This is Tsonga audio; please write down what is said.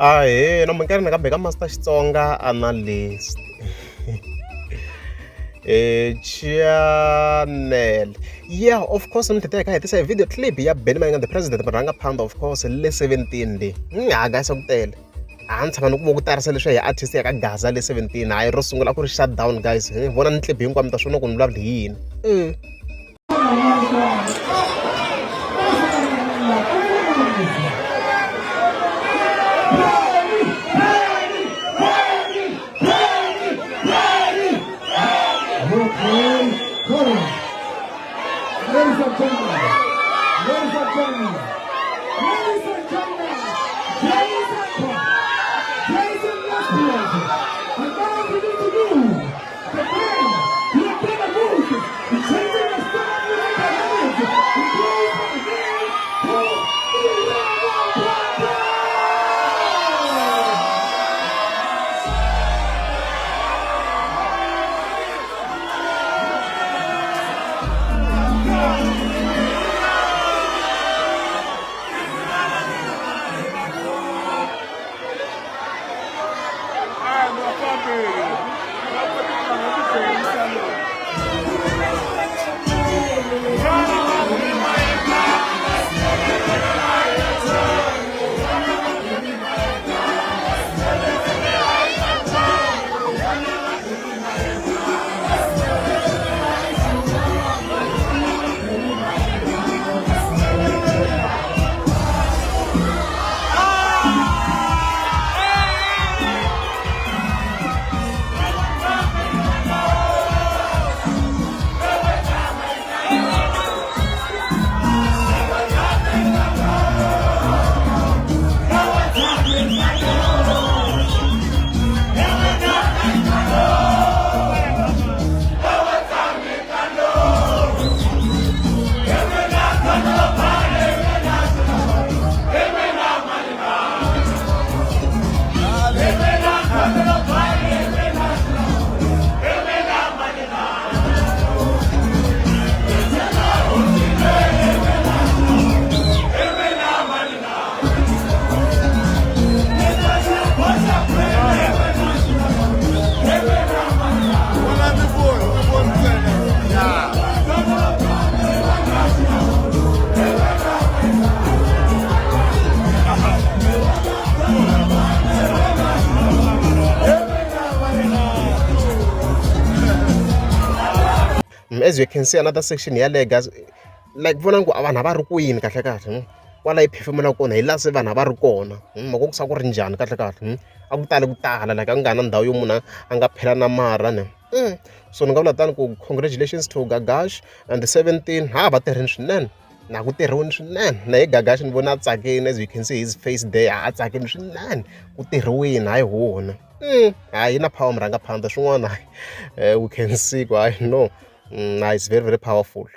Ahee namuntlha nakambe ka Master Xitsonga Analyst channel. Yeah, of course ni teka hi tisa hi video clip ya Benny Mayengani the president murhangaphandha of course le 17 leyi. Ha guys a ku tele. A ni tshama ni ku vo ku tarisa leswi hi artist ya ka Gaza le 17 hayi ro sungula ku ri shutdown guys. Vona ni clip hinkwayo mi ta swi vona ku ni vulavula hi yini. Ladies and gentlemen, ladies and gentlemen, ladies and gentlemen, Jason, Jason Westfield, and now we need to do the man who has been a move, changing the style of music dynamics, he goes by the name of Irama. As you can see another section yaleyo guys like vona ku vanhu a va ri kwini kahle kahle kwala yi phefemulaka kona hi laha se vanhu a va ri kona mhaka ku sa ku ri njhani kahle kahle a ku tali ku tala like a ku nga na ndhawu yo munhu a nga phela na marha ne. So ni nga vula tani ku congratulations to Gagash and the 17 ha va tirhini swinene na ku tirhiwini swinene na ye Gagash ni vona a tsakini as you can see his face there a tsakini swinene ku tirhiwini hayi hona. Hayi yi na power murhangaphandha swin'wana we can see ku hayi no it's very very powerful.